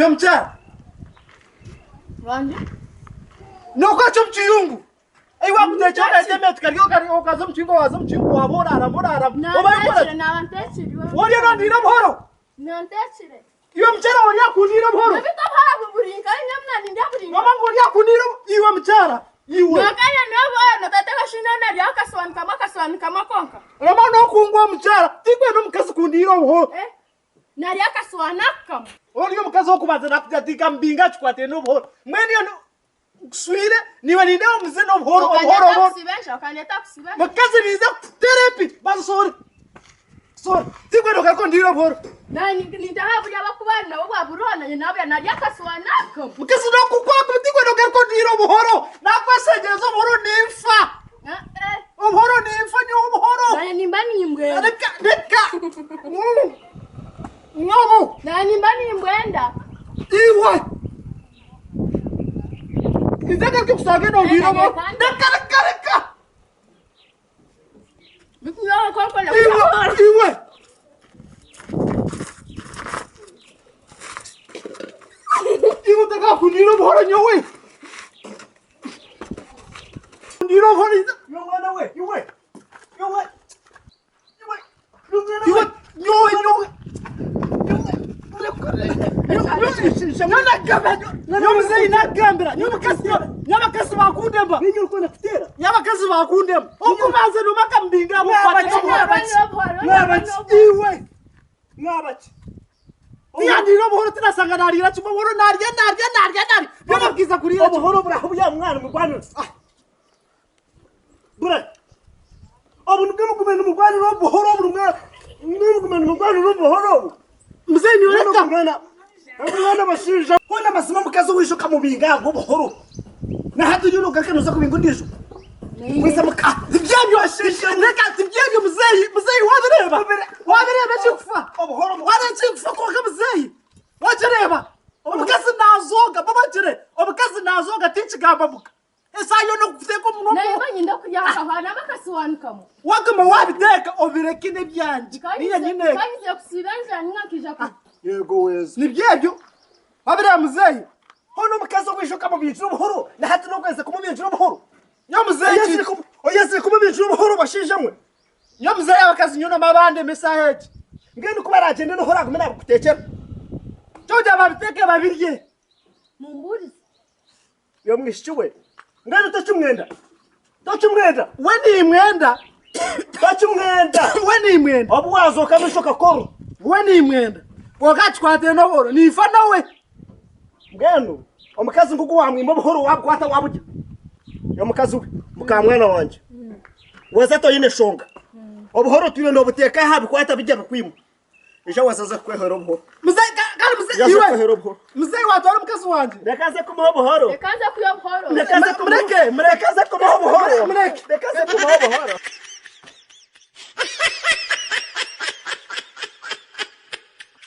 Iwe mukyara. Wangi. Nokwakya omu kiyungu. Ei wakuteekire okareeta emeeza tukarya okarya okaza omu kiyungu waza omu kiyungu waaba oraaramu oraaramu. Oba Nanteekire okora naaba nteekire. Oriyo nondiira obuhoro. Nanteekire. Iwe mukyara ori akundiira obuhoro. Beitu obuhoro bu buri nkahi nyowe na nindya buri Mama ngu ori akundiira iwe mukyara iwe. Nokanya n'obuhoro notateeka shi nyowe naryaho akasuwani kamwe akasuwani kamwe konka. Roma nokungwa omukyara tinkwenda omukazi kundiira obuhoro. Eh? Narya akasuwani ako kamwe. Ori omukazi wokubanza nakugira ati nkamubinga akikwatire n'obuhoro. Mbwenu iyo nkuswire niiwe nindeeba omuze n'obuhoro obuhoro Okandeeta obuhoro. kusiba enju okandeeta kusiba enju. Mukazi ninza kukutera epi banza osohore. Sohora. Tinkwenda ogaruke ondiire obuhoro. Nanye nintaha buri abakuba nabo bwa buroho nanye nabuya narya akasuwani ako kamwe. Mukazi nokukwata tinkwenda ogaruke ondiire obuhoro. Nakwesengereza obuhoro ninfa. Eh eh. Obuhoro ninfa nyowe obuhoro. Nanye nimba nimbwenda. Reka reka. Nyobo. Nanye nimba nimbwenda. Iwe. Ninza ngaruke kusanga eno ondiire obuhoro. Reka reka reka. Iwe iwe. Iwe otakakundiira obuhoro nyowe. Kundiira obuhoro. Iwe mwana we, iwe. Iwe. Iwe. Iwe nyowe nyowe. Nyowe muzeeyi nagambira nyowe mukazi nyowe abakazi bakundemba Ninye orikwenda kuteera. nyowe abakazi bakundemba okubanza noma akamubinga Mwabaki? iwe Mwabaki? tiyandiire obuhoro tinasanga nariira kimwe obuhoro narya narya narya narya byona bwiza kuriira kimwe Obuhoro buraho bya mwana murwanira. Bura. Obu nibwo mugume nimurwanira obuhoro obu mwana. Nimwe mugume nimurwanira obuhoro obu. Muzeeyi nyoreka. Mwana mwana bashinja. Hona mazima omukazi ow'eisho okamubinga ahabwa obuhoro. Na hati oriyo nogaruka noza kubinga ondiijo. Weza muka tibyebyo reka tibyebyo muzeeyi muzeeyi wabireeba wabireeba ekikufa Obuhoro wareeba ekikufa kwonka muzeeyi wakireeba omukazi nazooga babagire omukazi nazooga tinkigamba muka Esaaha yoona okuteeka omunwa Naye banyine kurya akahwana bakasiwani kamwe. Waguma wabiteeka obireke n'ebyangye. Niinye nyine. Nkanyize kusiiba enjara ninga nkaija ku. Yego weza. Nibyo ebyo. Wabireba muzeeyi. Hoona omukazi ow'eisho okamubingira obuhoro na hati n'okweza kumubingira obuhoro. Nyowe muzeeyi. Oyezire kumubingira obuhoro bashaija mwe. Nyowe muzeeyi abakazi nyowe noma bandema esaaha egi. Mbwenu ku baragyende noha oragume naabikuteekyera? Kyogira babiteeke babirye. Mumbuurize. Iwe mwishiki we, mbwenu tokimwenda? Tokimwenda? We nimwenda. Tokimwenda? We nimwenda. Obu waazoka amaisho okakora. We nimwenda. Kwonka akikwatire n'obuhoro, ninfa nawe. Mbwenu omukazi ngugu waamwima obuhoro waabukwata waaburya. Iwe mukazi we, mukaamwana wangye, waza toine shonga. Obuhoro otwire noobuteeka aha bikwata birya bikwima. Ija waza aze kukwehera obuhoro. Muzeyi ka- kandi muzeyi Yaza iwe kukwehera obuhoro. muzeyi watwara omukazi wangye. Reka aze kumuha obuhoro. Reka nze kuha obuhoro. Reka aze kumuha- Mureke, mureke. Reka aze kumuha obuhoro. Mureke. Reka aze kumuha obuhoro.